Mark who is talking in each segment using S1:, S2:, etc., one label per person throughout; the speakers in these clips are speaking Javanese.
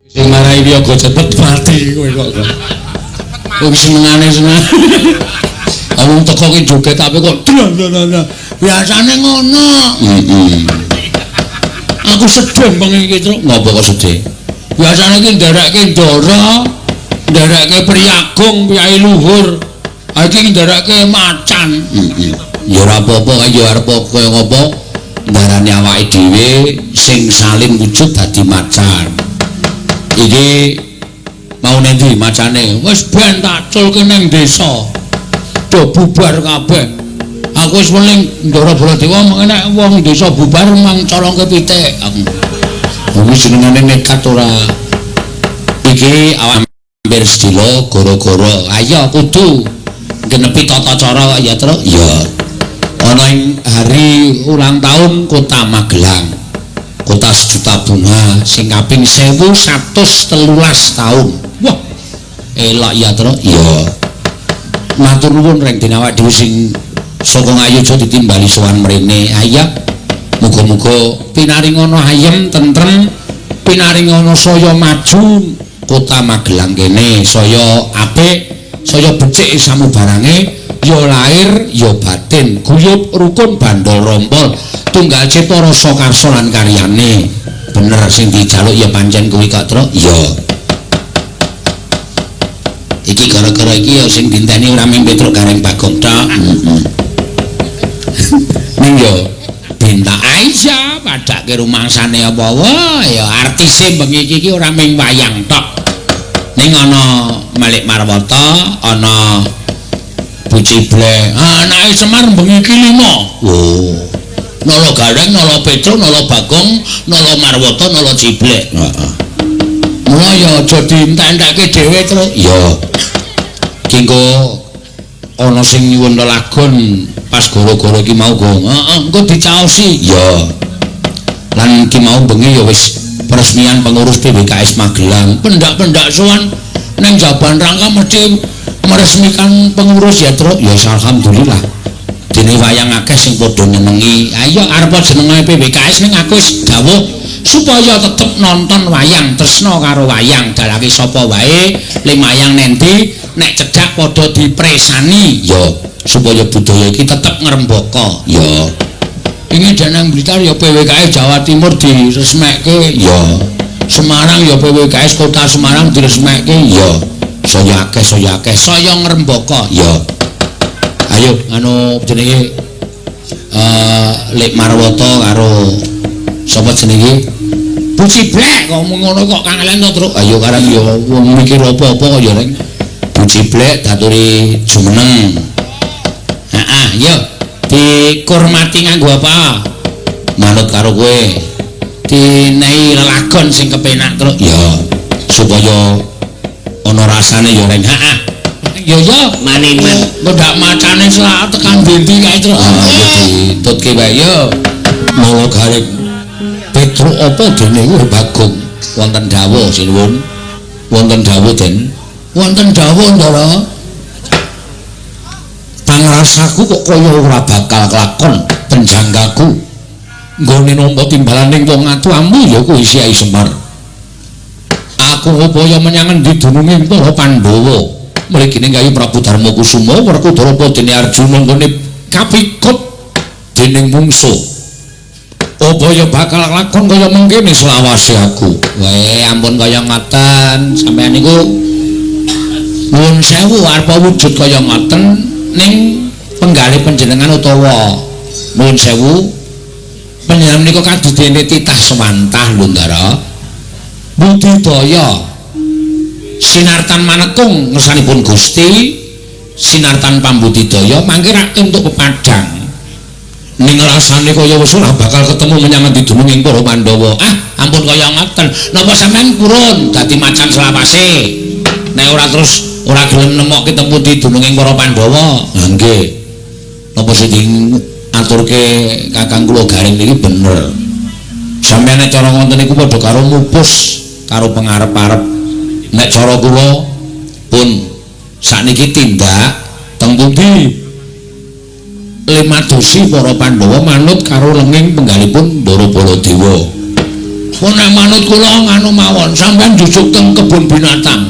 S1: Sing marai wiyaga cepet mati kowe kok. Kowe senengane seneng. Wong teko ki joget tapi kok dlan. Biasane ngono. Heeh. Aku sedih bengi iki, Truk. Ngopo kok sedih? Biasane ki nderekke Ndara, nderekke Priyagung, Kyai Luhur. Ha iki nderekke macan. Heeh. Ya ora apa-apa, ya arep kaya ngopo? Ndarani awake dhewe sing salim wujud dadi macan. Iki mau nendi macane? Wis ben tak culke ning desa. Do bubar kabeh. Aku wis weling Ndara Baladewa mengene wong desa bubar mang colongke pitik. Aku wong jenengane nekat ora. Iki awak hampir sedilo gara-gara. Ayo kudu genepi tata cara ya, Truk. Ya. Ana ing hari ulang tahun Kota Magelang. Kota sejuta bunga sing kaping 1113 tahun. Wah. Elok ya, Truk. Ya. Matur nuwun reng dene awak dhewe sing saka Ngayogya ditimbali sowan mrene. Ayo muga-muga pinaringana ayem tentrem, pinaringana saya maju Kota Magelang kene, saya apik, saya becik samubarange, ya lahir ya batin, guyub rukun bandol rompol, tunggal cipta rasa karsa lan karyane. Bener sing dijaluk ya pancen kuwi kok, Truk. Ya. Iki gara-gara iki ya sing dinteni ora mung Petruk Gareng Bagong tok. Heeh. Ning yo Bintang Aisyah padake rumangsane apa wae ya artise bengi iki ora mung wayang tok. Ning ana Malik Marwata, ana Bu Ciblek. Anake Semar bengi iki 5. Oh. Nala Gareng, Nala Petruk, Nala Bagong, Nala Marwata, Nala Ciblek. Heeh. Mula ya aja dientek-entekke dhewe, Truk. Ya. Ki engko ana sing nyuwun lelagon pas gara-gara iki mau, Gong. Heeh, engko dicaosi. Ya. Lan iki mau bengi ya wis peresmian pengurus PWKS Magelang. Pendak-pendak sowan ning Jaban Rangka mesti meresmikan pengurus ya, Truk. Ya alhamdulillah. Dene wayang akeh sing padha nyenengi. Ayo arep jenenge PWKS ning aku wis dawuh supaya tetep nonton wayang, tresna karo wayang, dalake sapa wae, limayang nendi nek cedhak padha dipresani ya supaya budaya iki tetep ngrembaka ya. Ini danang Blitar ya PWKS Jawa Timur diresmekke ya. Semarang ya PWKS Kota Semarang diresmekke ya. Saya akeh, saya akeh, saya ngrembaka ya. Ayo anu jenenge Lek Marwata karo sapa jenenge? Bu Ciblek kok ngono kok kangelen to, Truk. Ayo karang ya wong mikir apa-apa kok ya reng. Bu Ciblek daturi jumeneng. Heeh, yo dikurmati nganggo apa? Manut karo kowe. Dinehi lelagon sing kepenak, Truk. Ya, supaya ana rasane ya reng. Heeh. Ya ya,
S2: maniman.
S1: Engko ndak macane selak tekan ndi kae, Truk. Ah, ya ditutke wae yo. Nala Gareng Petruk apa dene kuwi Bagong? Wonten dawuh sinuwun. Wonten dawuh, Den. Wonten dawuh, Ndara. Pangrasaku kok kaya ora bakal kelakon penjangkaku. Nggone nampa timbalaning wong atuamu ya kuwi Kyai Semar. Aku upaya menyang endi dununge para Pandhawa. Mligine Kyai Prabu Darma Kusuma Werkudara dene Arjuna nggone kapikut dening mungsuh. Apa ya bakal lakon kaya mengkene selawase aku. Weh, ampun kaya ngoten. Sampeyan niku nuwun sewu arep wujud kaya ngoten ning penggalih panjenengan utawa nuwun sewu panjenengan menika kadidene titah sewantah lho, Ndara. Budidaya sinartan manekung ngersanipun Gusti sinartan pambudidaya mangke rak entuk pepadang. Ning rasane kaya wis ora bakal ketemu menyang endi dununging para Pandhawa. Ah, ampun kaya ngoten. Napa sampean purun dadi macan selawase? Nek ora terus ora gelem nemokke temu di dununging para Pandhawa. Ha nggih. Napa sing diaturke Kakang kula Gareng niki bener. Sampeyan nek cara ngoten niku padha karo mupus karo pengarep-arep. Nek cara kula pun sakniki tindak teng pundi? Limadosi para Pandhawa manut karo lenging penggalipun Ndara Baladewa. Pun nek manut kula nganu mawon, sampean jujuk teng kebun binatang.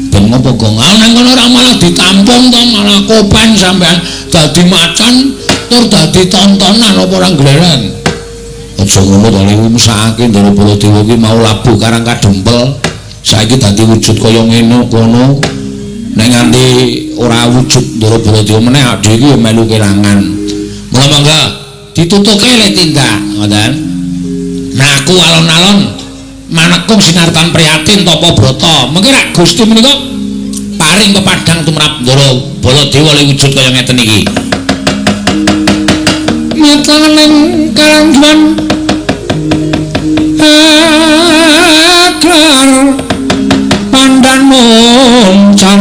S1: Ben ngopo Gong? Nang kono ora malah ditampung to, malah kopen sampean dadi macan tur dadi tontonan apa ora glereng. Aja ngono to le, mesake Ndara Baladewa ki mau labuh karang kadempel, saiki dadi wujud kaya ngene kono. Nek nganti ora wujud Ndara Baladewa meneh adhe iki ya melu kelangan. Mula mangga ditutuke le tindak ngoten. Mlaku alon-alon manekung sinartan prihatin tapa brata. Mengke rak Gusti menika paring pepadhang tumrap Ndara Baladewa le wujud kaya ngeten iki. Mataneng karangjuan aklar pandan moncar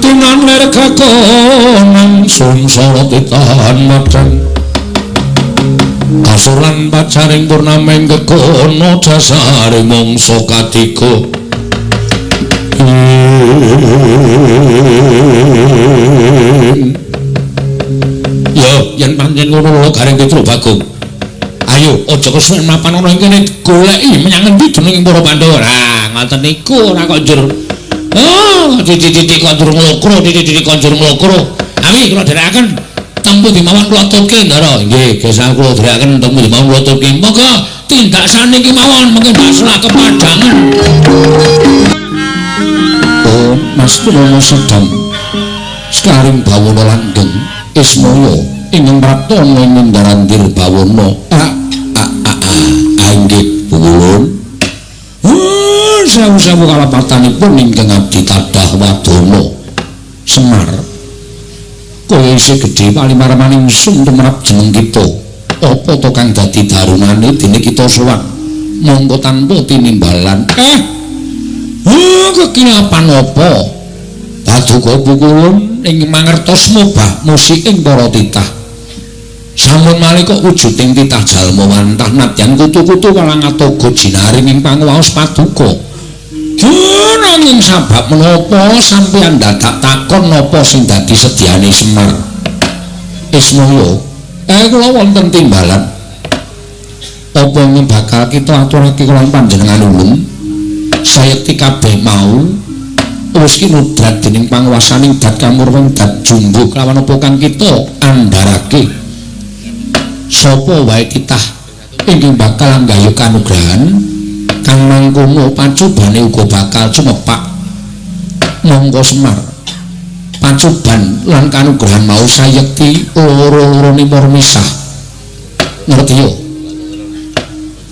S1: tinan lir kakonan sungsara titahan madang kasuran pacaring purnameng kekono jasare mangsa katiga. Yo yen pancen ngono lho Gareng Petro Bagong. Ayo aja kesuwen mapan ana ing kene goleki menyang endi jeneng para Pandhawa. Lah ngoten niku ora kok njur. Oh, titik-titik kok njur nglokro, titik-titik kok njur nglokro. Ami kula dherekaken tempu dimawon kula tutke Ndara. Nggih, gesang kula dherekaken tempu dimawon kula tutke. Monggo tindak saniki mawon mengke ndaslah kepadangan. Oh, Mas Trono Sidam sekaring bawana langgeng Ismaya ingkang prapta ana ing Ndarandir bawana. Inggih pukulun. Sewu-sewu kalapatanipun ingkang abdi tadah wadana Semar. Kaya isih gedhe palimarmaning ingsun tumrap jeneng kita. Apa to kang dadi darunane dene kita sowan mongko tanpa tinimbalan. Kekilapan apa? Paduka pukulun ing mangertos mobah musiking para titah. Sampun malih kok wujuding titah jalma wantah nadyan kutu-kutu walang atoga jinaring ing panguwaos paduka. Nanging sabab menapa sampeyan dadak takon napa sing dadi sedyane Semar? Ismaya, kula wonten timbalan. Apa bakal kita aturake kalawan panjenengan ulun? Sayekti kabeh mau wis kinudrat dening panguwasaning dat kamurweng dat jumbuh kelawan apa kang kita andharake. Sapa wae titah ingkang bakal nggayuh kanugrahan kang mangkono pacobane uga bakal cumepak. Monggo Semar, pacoban lan kanugrahan mau sayekti loro-lorone misah. Ngerti yo?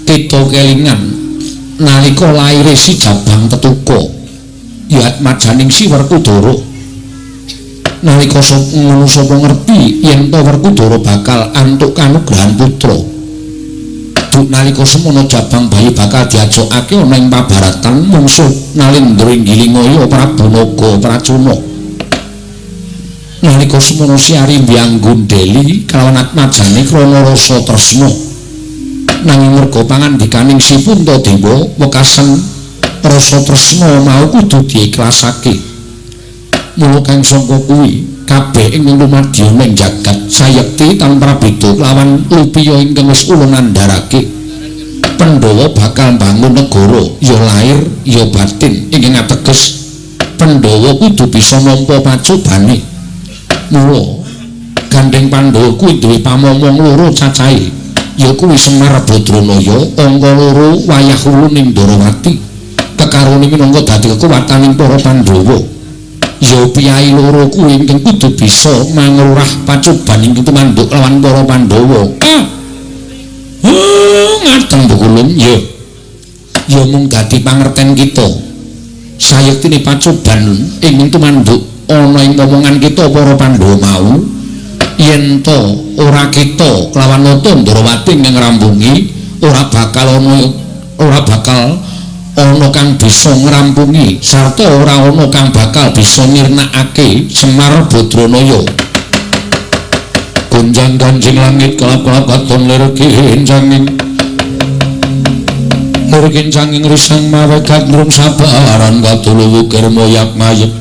S1: Kita kelingan nalika laire si Jabang Tetuka ya atmajaning si Werkudara. Nalika ngono sapa ngerti yen to Werkudara bakal antuk kanugrahan putra. Duk nalika semono Jabang bayi bakal diajokake ana ing pabaratan mungsuh Nalindra Inggilingaya Prabu Naga Pracuna. Nalika semono si Arimbi Anggundeli kalawan atmajane krana rasa tresna. Nanging merga pangandikaning si Puntadewa wekasan rasa tresna mau kudu diikhlasake. Mula kang sangka kuwi kabeh ing lumadya ning jagat sayekti tanpa beda lawan lupiya ingkang wis ulun andharake. Pandhawa bakal mbangun negara ya lair ya batin ingkang ateges Pandhawa kudu bisa nampa pacobane. Mula gandeng Pandhawa kuwi duwe pamomong loro cacahe. Ya kuwi Semar Badranaya angka loro wayah ulun ing Ndarawati. Kekarone minangka dadi kekuwataning para Pandhawa. Ya piyai loro kuwi ingkang kudu bisa mangrurah pacoban ingkang tumanduk lawan para Pandhawa. Ngadeng pukulun ya. Ya mung dadi pangerten kita. Sayektine pacoban ingkang tumanduk ana ing omongan kita para Pandhawa mau. Yen to ora kita kelawan nata Ndarawati ingkang ngrampungi ora bakal ana kang bisa ngrampungi sarta ora ana kang bakal bisa nirnakake Semar Badranaya. Gonjang ganjing langit kelap-kelap katon lir kincanging lir kincanging risang mawe gandrung sabaran kadulu wukir moyak mayep.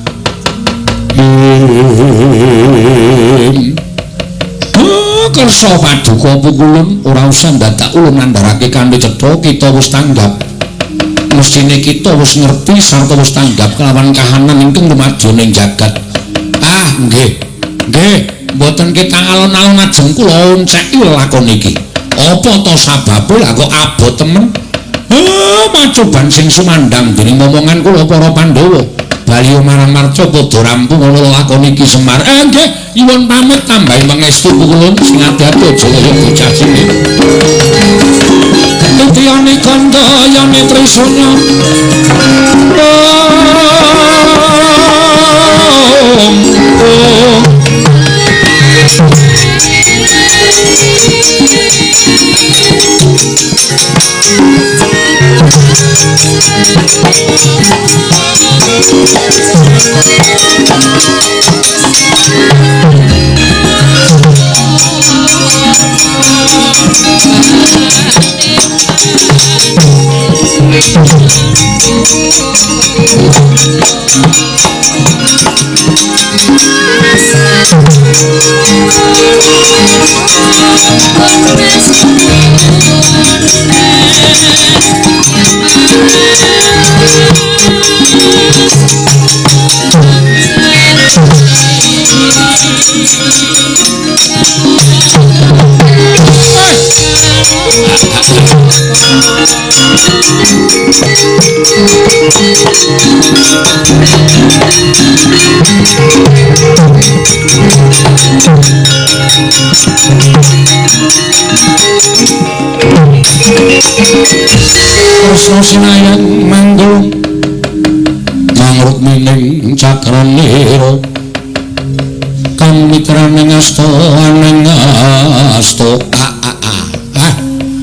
S1: Kersa paduka pukulun ora usah dadak ulun nandharake kanthi cetha kita wis tanggap. Mestine kita wis ngerti sarta wis tanggap kelawan kahanan ingkang lumadya ning jagat. Ah, nggih. Nggih, mboten kita alon-alon ajeng kula onceki lelakon iki. Apa to sababe lah kok abot temen? Pacoban sing sumandhang dening momongan kula para Pandhawa. Bali marang marca padha rampung ana lelakon iki Semar. Nggih, nyuwun pamit tambahi pangestu kula sing ati-ati aja kaya bocah cilik. Tiyane kandhayane Trisana. Om. Kresna sinayang manggul mangrukmining cakranira kang mitraning asta aning asta a a a. Ah,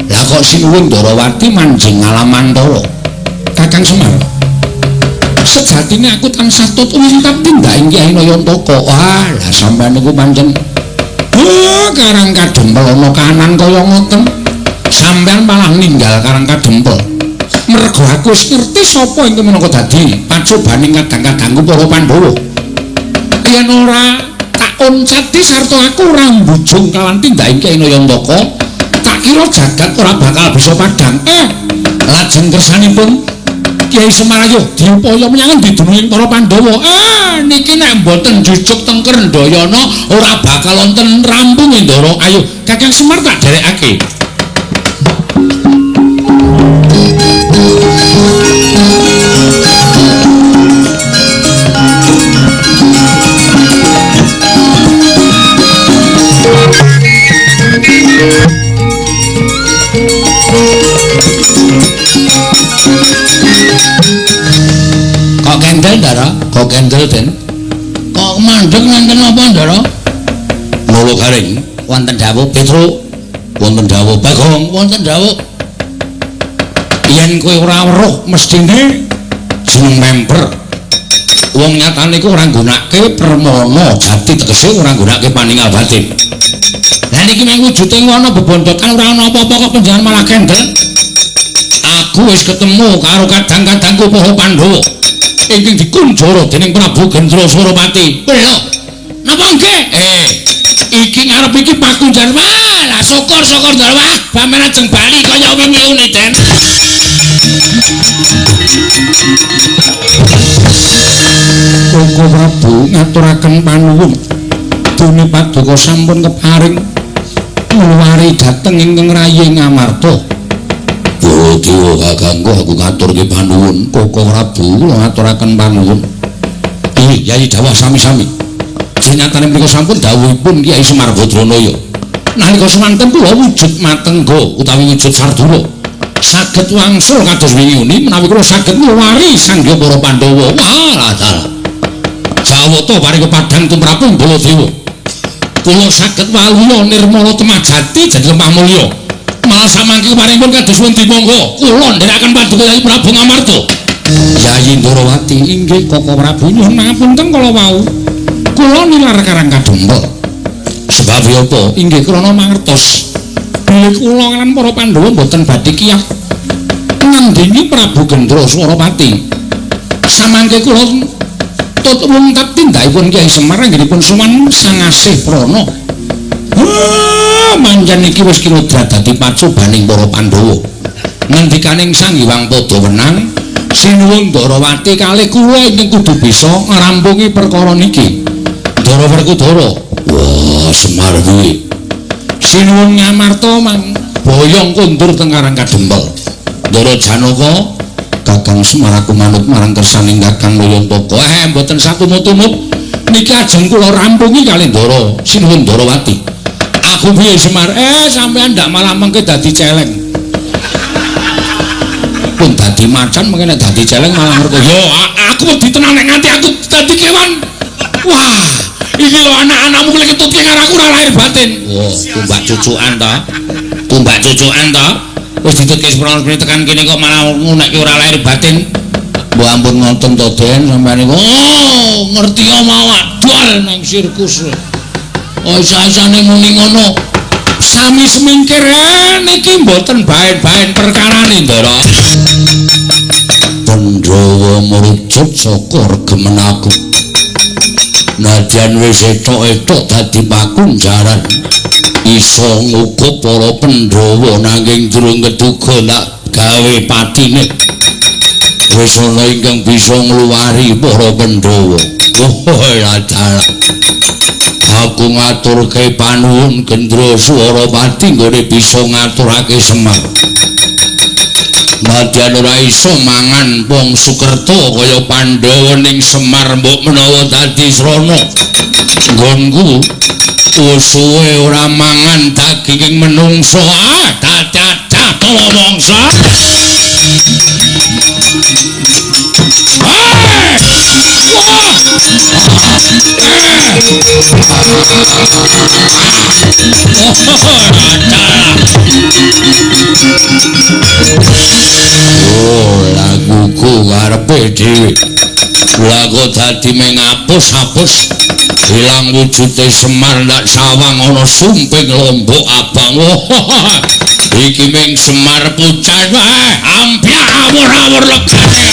S1: lah kok sinuwun Ndarawati manjing alamantara. Kakang Semar, sejatine aku tansah tut wintap tindaking Kyai Nayantaka. Wah, lah sampeyan niku pancen Karang Kadempel ana kanan kaya ngoten. Sampeyan malah ninggal Karang Kadempel. Mergo aku wis ngerti sapa ingkang minangka dadi pacobaning kadang-kadangku para Pandhawa. Yen ora tak oncati sarta aku ora mbujung kawan tindaking Kyai Nayantaka, tak kira jagat ora bakal bisa padhang. Lajeng kersanipun Kyai Semar ayo diupaya menyang endi dununging para Pandhawa. Niki nek mboten jujuk teng Krendayana ora bakal wonten rampunge Ndara. Ayo Kakang Semar tak derekake. Kok kendel Ndara? Kok kendel Den? Kok mandeg nenten apa Ndara? Lolo garing wonten dawuh Petruk, wonten dawuh Bagong, wonten dawuh. Yen kowe ora weruh mestine jeneng memper. Wong nyatane iku ora nggunakake permana jati, tegese ora nggunakake paningal batin. Lah niki mung wujude ngono bebondokan ora ana apa-apa kok panjenengan malah kendel. Aku wis ketemu karo kadang-kadangku para Pandhawa ingkang dikunjara dening Prabu Gendra Surapati. Lho, napa nggih? Iki ngarep iki pakunjar. Wah, lah syukur-syukur Ndara. Wah, pamen ajeng bali kaya wingi-wingi Den. Koko Prabu ngaturaken panuwun. Dene paduka sampun keparing ngluwari dhateng ingkang rayi Ngamarta. Baladewa kakangku aku ngaturke panuwun. Koko Prabu kula ngaturaken panuwun. Inggih, Yayi dawuh sami-sami. Senyatane menika sampun dawuhipun Kyai Semar Badranaya. Nalika semanten kula wujud matengga utawi wujud sardura saged wangsul kados wingi uni menawi kula saged ngluwari sangya para Pandhawa. Wah, dalah. Jawata paring kepadang tumraping Baladewa. Kula saged waluya nirmala temajati dadi lemah mulya. Malah samangke paringipun kados pundi monggo kula ndherekaken paduka Kyai Prabu Ngamarta. Yayi Ndarawati inggih Koko Prabu nyuwun pangapunten kala wau. Kula nilar Karang Kadempel. Sebab apa? Inggih krana mangertos bilih kula lan para Pandhawa mboten badhe kiyah ngandhingi Prabu Gendra Surapati. Samangke kula tut wungkap tindakipun Kyai Semar anggenipun sowan Sang Asih Prana. Manjan iki wis kinodra dadi pacobaning para Pandhawa. Ngendikaning Sang Hyang Padawenang, Sinuwun Ndarawati kalih kula ingkang kudu bisa ngrampungi perkara niki. Ndara Werkudara. Wah, Semar kuwi. Sinuwun Ngamarta mang boyong kondur teng Karang Kadempel. Ndara Janaka, Kakang Semar aku manut marang kersaning Kakang Nayantaka. Mboten satumut-tumut niki ajeng kula rampungi kalih Ndara Sinuwun Ndarawati. Aku piye Semar? Sampean ndak malah mengke dadi celeng. Pun dadi macan mengke nek dadi celeng malah ngerti. Yo aku wedi tenan nek nganti aku dadi kewan. Wah, iki lho anak-anakmu lek ketutke karo aku ora lahir batin. Wah, tumbak cucukan ta? Tumbak cucukan ta? Wis ditutke seprono tekan kene kok malah ngunekke ora lahir batin. Mbok ampun ngoten to, Den, sampean niku. Oh, ngerti mau adol nang sirkus. Oh, isa-isane muni ngono. Sami semingkir niki mboten baen-baen perkarane, Ndara. Pandhawa mrujut saka regemen aku. Nadyan wis etok-etok dadi pakunjaran. Iso ngukup para Pandhawa nanging durung keduga tak gawe patine. Wis ana ingkang bisa ngluwari para Pandhawa. Oh, dalah. Aku ngaturke panuwun Gendra Swarapati nggone bisa ngaturake Semar. Nadyan ora iso mangan wong Sukerta kaya Pandhawa ning Semar mbok menawa dadi srana. Nggonku suwe ora mangan daginging menungsa. Ah, dadah tawa mangsa. Oh, laguku karepe dhewe. Lah kok dadi mengapus-apus ilang wujude Semar ndak sawang ana sumping lombok abang. Iki ming Semar pucan wae ampyak awur-awur legane.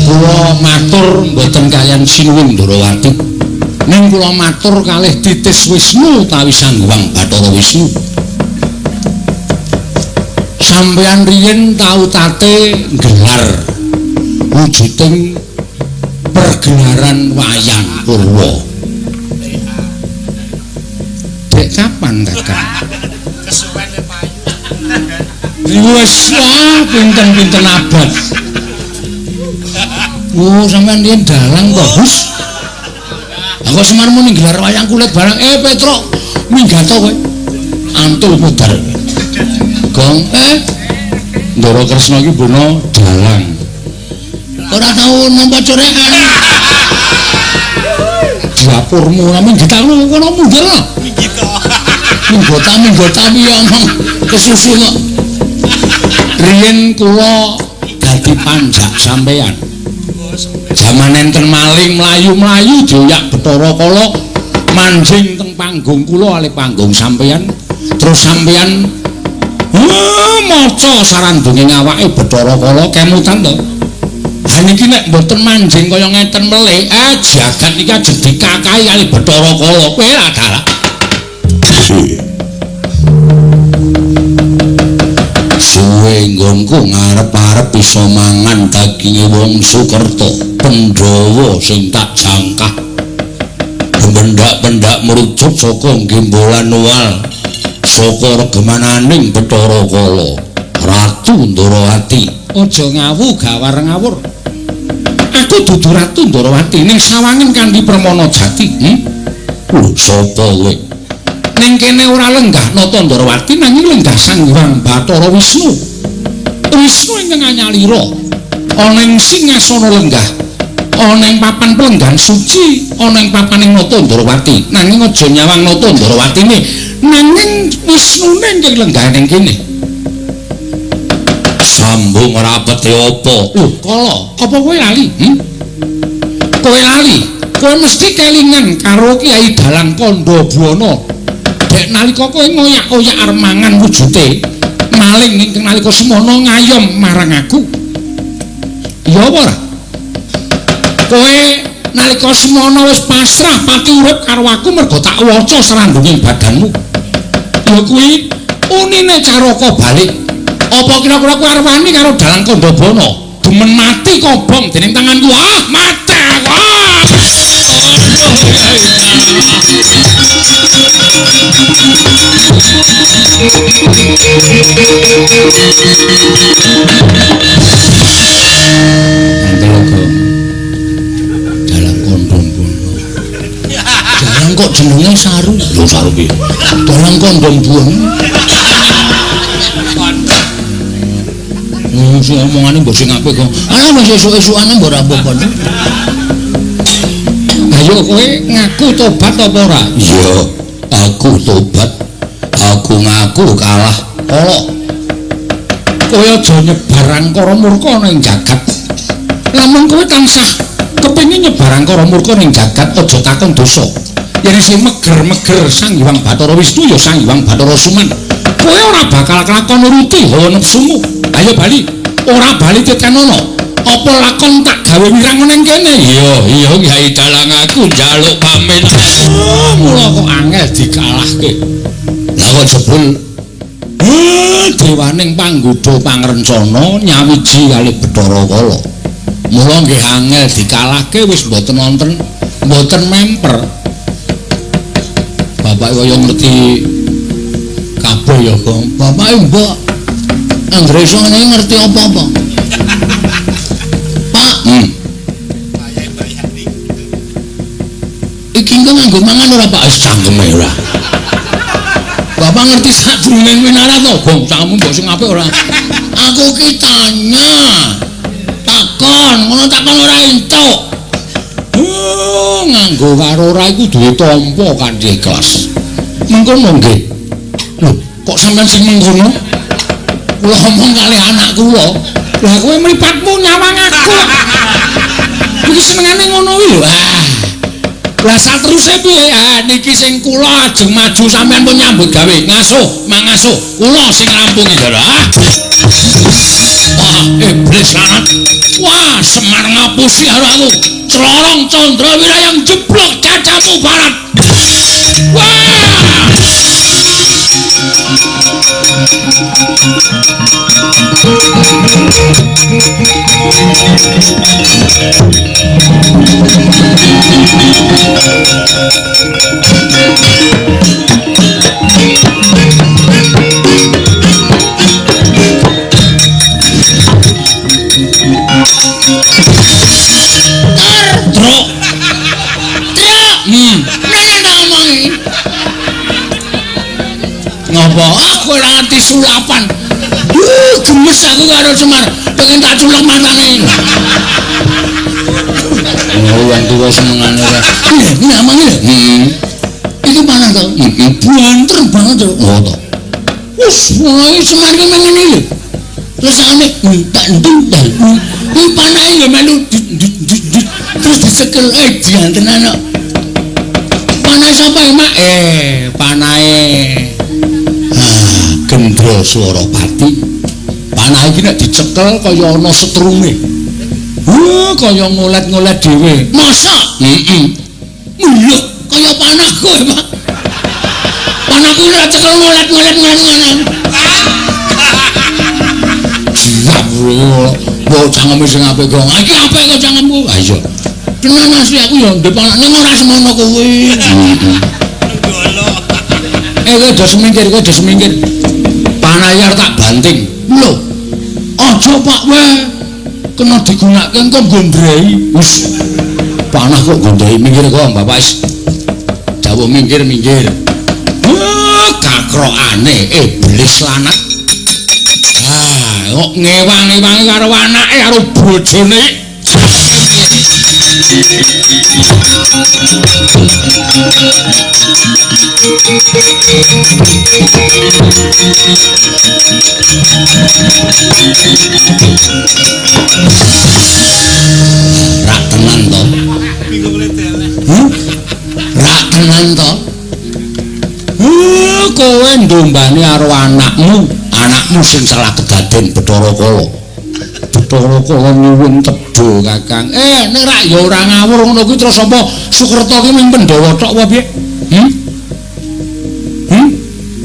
S1: Kula matur mboten kaliyan Sinuwun Ndarawati. Ning kula matur kalih Titis Wisnu utawi Sang Hyang Bathara Wisnu. Sampeyan riyin tau tate nggelar wujuding pergelaran wayang purwa. Dek kapan, Kakang?
S2: Kesuwene payu.
S1: Wis lah pinten-pinten abad. Oh, sampean riyen dalang to, Gus? Aku Semar muni nggelar wayang kulit barang. Petruk, minggato kowe. Antul mudar. Gong, Ndara Kresna iki bono dalang. Ora tau nampa corekan. Dapurmu ora minggatno kono mundur lho.
S2: Minggito.
S1: Minggota piye omong kesusu kok. Riyen kula dadi panjak sampeyan. Jaman enten maling mlayu-mlayu dioyak Bathara Kala manjing teng panggung kula alih panggung sampeyan. Terus sampeyan maca sarandunge awake Bathara Kala kemutan to. Ha niki nek mboten manjing kaya ngeten melih, jagat niki ajeng dikakahi kali Bathara Kala. Kowe lah dalah. Suwe nggonku ngarep-arep bisa mangan daginge wong Sukerta, Pandhawa sing tak jangkah. Pendak-pendak merujuk saka gembolan wal saka regemananing Bathara Kala, Ratu Ndarawati. Aja ngawu gawar ngawur. Aku dudu Ratu Ndarawati ning sawangen kanthi Permana Jati. Lho sapa kowe? Ning kene ora lenggah Nata Ndarawati nanging lenggah Sang Hyang Bathara Wisnu. Wisnu ingkang anyalira ana ing singasana lenggah, ana ing papan pelenggan suci, ana ing papaning Nata Ndarawati. Nanging aja nyawang Nata Ndarawatine, nanging Wisnune ingkang lenggah ning kene. Sambung rapete apa? Lho, Kala, apa kowe lali? Kowe lali? Kowe mesti kelingan karo Kyai Dalang Kandha Buwana. Dek nalika kowe ngoyak-oyak arep mangan wujute, Maling ingkang nalika semono ngayom marang aku. Ya apa ora? Kowe nalika semono wis pasrah pati urip karo aku mergo tak waca srandunging badanmu. Ya kuwi unine Caraka balik. Apa kira-kira kowe arep wani karo Dalang Kandhabana? Demen mati kobong dening tanganku. Ah, mati aku. Ah. Dalang Kandhabana. Dalang kok jenenge Saru? Lho Saru piye? Dalang Kandhabana. Sing omongane mbok sing apik kok. Alah wis esuk-esukane mbok ora apa-apa. Ayo kowe ngaku tobat apa ora? Iya, aku tobat. Aku ngaku kalah. Kala kowe aja nyebar angkara murka ning jagat. Lamun kowe tansah kepengin nyebar angkara murka ning jagat, aja takon dosa. Yen sing meger-meger Sang Hyang Bathara Wisnu ya Sang Hyang Bathara Suman. Kowe ora bakal kelakon nuruti hawa nepsumu. Ayo bali. Ora bali tekan ana. Apa lakon tak gawe wirang ning kene? Iya, iya Kyai Dalang aku njaluk pamit. Oh, mula kok angel dikalahke. Lah kok jebul dewaning panggodha pangrencana nyawiji kali Bathara Kala. Mula nggih angel dikalahke wis mboten wonten, mboten memper. Bapak kaya ngerti kabeh ya, Gong. Bapake mbok anggere iso ngene ngerti apa-apa. Pak, iki engko nganggo mangan ora, Pak? Wis cangkeme ora. Bapak ngerti sadurunge winara to, Gong? Cangkemmu mbok sing apik ora? Aku ki tanya. Takon, ngono takon ora entuk. Oh, nganggo karo ora iku duwe tampa kanthi ikhlas. Mengkono nggih. Lho, kok sampean sing mengkono? Kula omong kali anak kula. Lah kowe mripatmu nyawang aku. Iki senengane ngono kuwi lho. Ah. Lah sateruse piye? Ah niki sing kula ajeng maju sampean pun nyambut gawe. Ngasuh, mangasuh. Kula sing ngrampungi lho. Ah. Wah, iblis lanat. Wah, Semar ngapusi karo aku. Clorong Candra Wirayang jeblok cacamu barat. Wah. Truk. Truk. Nang omongi. Ngopo? Aku ora ngerti sulapan. Gemes aku karo Semar, pengen tak culek matane. Oh, wong tuwa senengane ora. Iya, amang iki. Heeh. Iki panah to? Heeh, banter banget to. Oh to. Wis, wae Semar ki ngene lho. Terus ane tak ndung. Iki panahe ya melu terus dicekel diantenan kok. Panahe sapa ya, Mak? Panahe Gendra Swarapati. Panah iki nek dicekel kaya ana setrume. Kaya ngolet-ngolet dhewe. Masa? Heeh. Lho, kaya panahku ya, Pak. Panahku ora cekel ngolet-ngolet ngono. Jiap lho, cangkeme sing apik kok. Iki apik kok cangkemku. Ha iya. Tenan asli aku ya ndek panah ning ora semono kuwi. Heeh. Kowe aja semingkir, kowe aja semingkir. Panah arep tak banting. Lho. Aja Pak we. Kena digunakake engko gondrei. Wis. Panah kok gondrei minggir kok Bapak wis. Dawuh minggir-minggir. Kakrokane iblis lanat. Ah, kok ngewang-ewangi karo anake karo bojone. Rak tenan to. Rak tenan to. Kowe ndombane karo anakmu, Anakmu sing salah kedaden Bathara Kala. Bathara Kala nyuwun tedha, Kakang. Nek rak ya ora ngawur ngono kuwi terus apa Sukerta ki mung Pandhawa tok apa piye?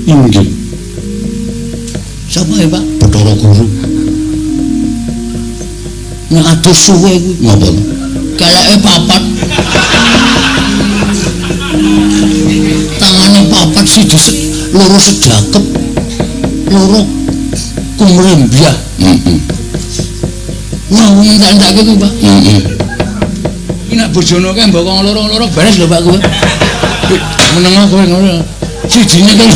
S1: Inggih. Sapa ya, Pak? Bathara Guru. Nek atus suwe kuwi ngopo? Keleke papat. Tangane papat siji loro sejakep. Loro kumrembyah. Heeh. Wah, entek-enteke kuwi, Pak. Heeh. Iki nek bojone kae mbok loro-loro beres lho, Pak kowe. Menengo kowe ngono. Sijine kan.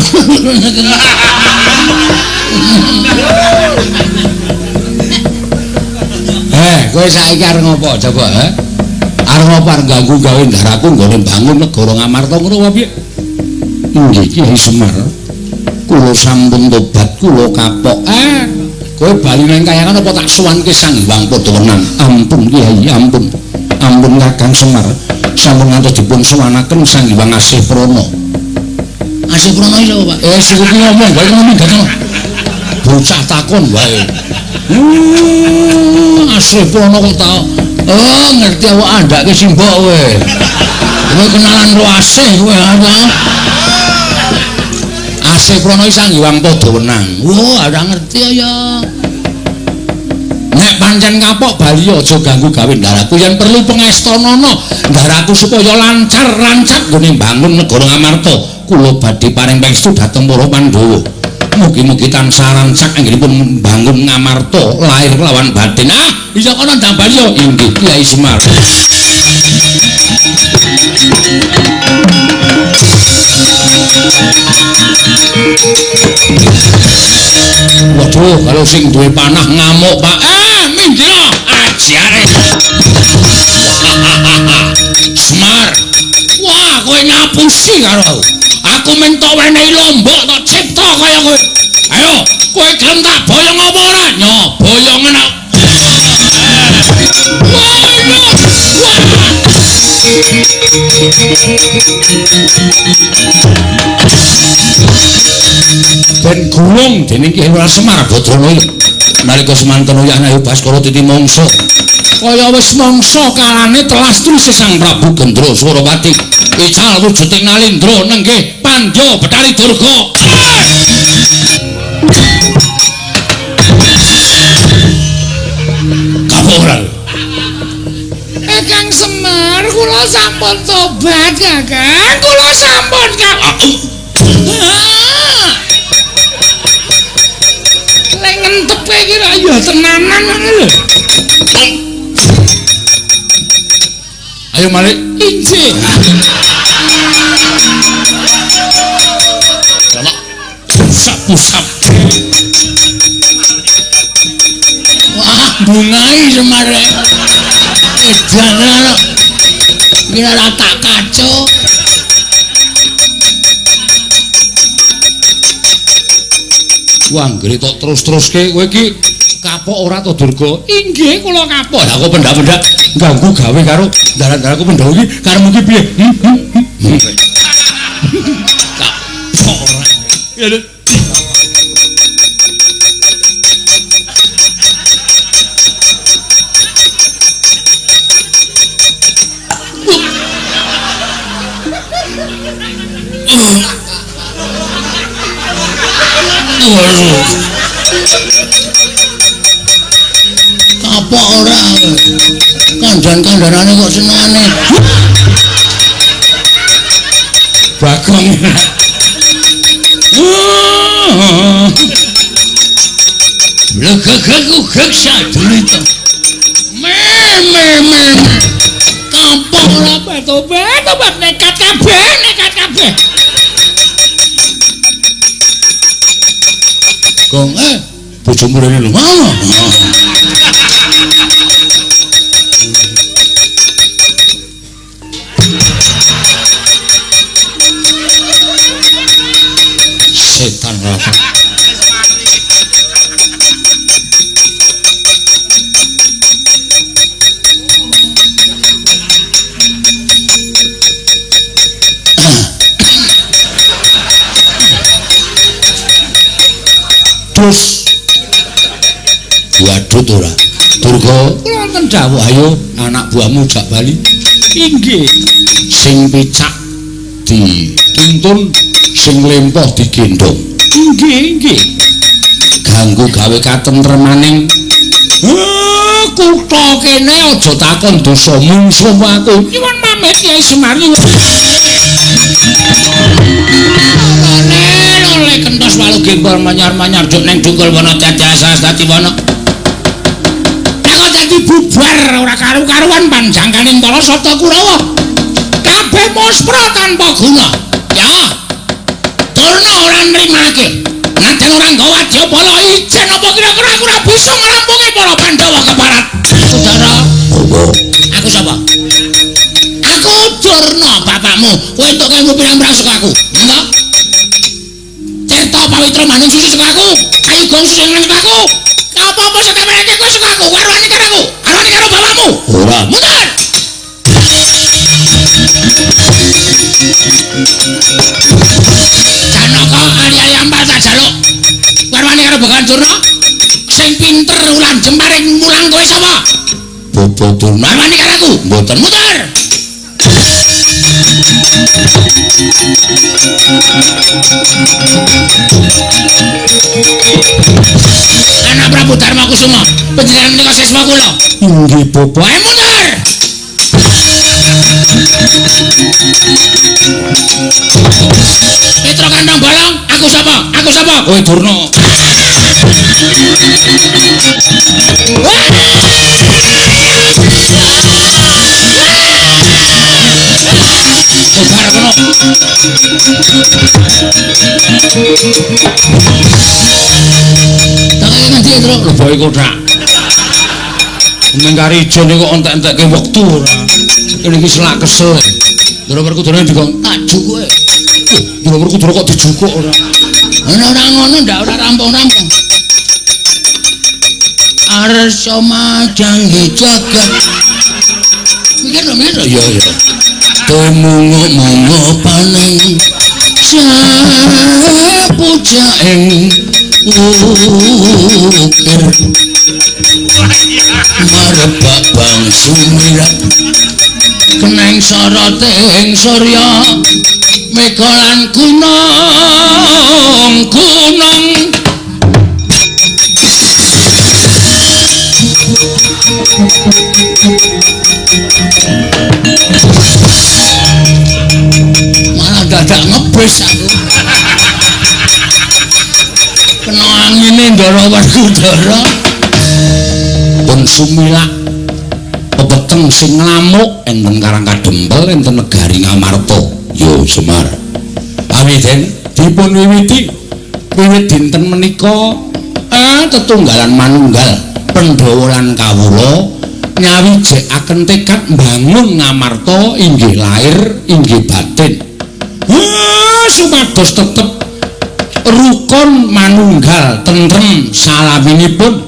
S1: Kowe saiki arep ngopo coba, ha? Arep ngopo arep ganggu gawe ndaraku nggone bangun negara Ngamarta ngono apa piye? Inggih Kyai Semar. Kula sampun tobat, kula kapok. Kowe bali nang kayangan apa tak suwanke Sang Hyang Padha Wenang? Ampun Kyai, ampun. Ampun Kakang Semar. Sampun ngantos dipun suwanaken Sang Hyang Asih Prana. Asih Prana iki sapa, Pak? Sing kuwi ngomong wae ngono dateng. Bocah takon wae. Asih Prana kok tau. Oh, ngerti awak andhake simbok kowe. Kowe kenalan karo Asih kowe ha. Asih Prana iki Sang Hyang Padha Wenang. Wah, ora ngerti ya. Nek pancen kapok bali aja ganggu gawe ndaraku yen perlu pengestanana ndaraku supaya lancar rancak nggone mbangun negara Ngamarta. Kula badhe paring pangestu dhateng para Pandhawa. Mugi-mugi tansah rancak anggenipun mbangun Ngamarta lahir lawan batin. Ah, bisa kono ndang bali ya. Inggih Kyai Semar. Waduh, kalau sing duwe panah ngamuk, Pak. Minggir ajare. Semar. Wah, kowe ngapusi karo aku. Aku minta wenehi lombok tok cipta kaya kowe. Ayo, kowe gelem tak boyong apa ora? Nyo, boyongen aku. Wah, wah. Ben gulung dening Ki Lurah Semar Badrana nalika semanten uyah Ayu Baskara titi mangsa. Kaya wis mangsa kalane telas tulise Sang Prabu Gendra Surawati. Ical wujuding Nalindra nenggih Pandya Bathari Durga. Kapok ora? Kang Semar, kula sampun tobat, Kakang. Kula sampun, Kang. Lek ngentepe iki ra ya tenanan ngono lho. Ayo malik. Injih. Jamak pusap-pusap. Wah, bungai Semar. Edan ana. Iki ora tak kaco. Wah, anggere tok terus-teruske kowe iki kapok ora to Durga? Inggih, kula kapok. Lah kok pendak-pendak ganggu gawe karo dalan-dalanku Pandhawa iki karepmu iki piye? Kapok ora. Ya lho. Kapok ora. Kandhan-kandhanane kok senengane. Bagong. Legegegugeg sadulita. Me me me. Kapok ora tobat, tobat nekat kabeh, nekat kabeh. Gong, bojomu rene lho. Setan rasa. Wedhus. Wadut ora. Durga, kula wonten dawuh ayo anak buahmu jak bali. Inggih. Sing picak dituntun, sing lempoh digendhong. Inggih, inggih. Ganggu gawe katentremaning kutha kene aja takon dosa mungsuh aku. Nyuwun pamit Kyai Semar. Lole kentos walu gembol manyar-manyar juk ning dukul wana dadi asas dadi wana. Kok dadi bubar ora karu-karuan panjangkaning para sata Kurawa. Kabeh muspra tanpa guna. Ya. Durna ora nrimake. Najan ora nggawa wadyabala ijen apa kira-kira aku ora bisa ngrampungi para Pandhawa keparat. Saudara, aku sapa? Aku Durna bapakmu. Kowe entuk ilmu pirang-pirang saka aku. Enggak. Tirta pawitra manung suci saka aku. Kayu gong suci saka aku. Apa-apa sing mereke kowe saka aku. Warwane karo aku. Arwane karo bapakmu. Ora. Mundur. Janaka ali-ali ampal tak jaluk. Warwane karo Begawan Durna. Sing pinter ulan jemparing mulang kowe sapa? Bapak Durna. Warwane karo aku. Mboten. Mundur. Anak Prabu Darma Kusuma, panjenengan menika siswa kula. Inggih, Bapak. Ayo mundur. Petra kantong bolong, aku sapa? Aku sapa? Kowe Durna. Bubar kono. Tak kaya ngendi, Tru? Leboke kothak. Mengkari ijo niku kok entek-entekke wektu ora. Kene iki selak kesel. Ndara Werkudara dikon tak jukuke. Ndara Werkudara kok dijukuk ora. Ana ora ngono ndak ora rampung-rampung. Arsa majangge jagat. Mikir lho, mikir lho. Iya, iya. Tumungu-mungu paning sapujaing ukir marebak bangsu mirat keneng soroting surya mega lan gunung gunung. Malah dadak ngebes aku. Kena angine Ndara Werkudara. Pun sumilak pepeteng sing nglamuk enten Karang Kadempel enten negari Ngamarta. Yo Semar. Awit dipun wiwiti wiwit dinten menika tetunggalan manunggal Pandhawa lan kawula nyawijekaken tekad mbangun Ngamarta inggih lahir inggih batin. Supados tetep rukun manunggal tentrem salaminipun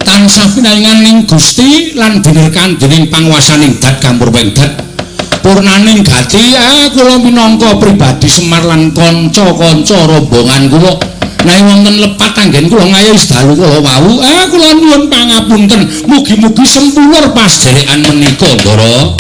S1: tansah pinaringan ing Gusti lan binerkan dening panguwasaning dat kampurwing dat purnaning gati. Kula minangka pribadi Semar lan kanca-kanca rombongan kula nek wonten lepat anggen kula ngayohi dalu kula wau, kula nyuwun pangapunten. Mugi-mugi sempulur pasderekan menika, Ndara.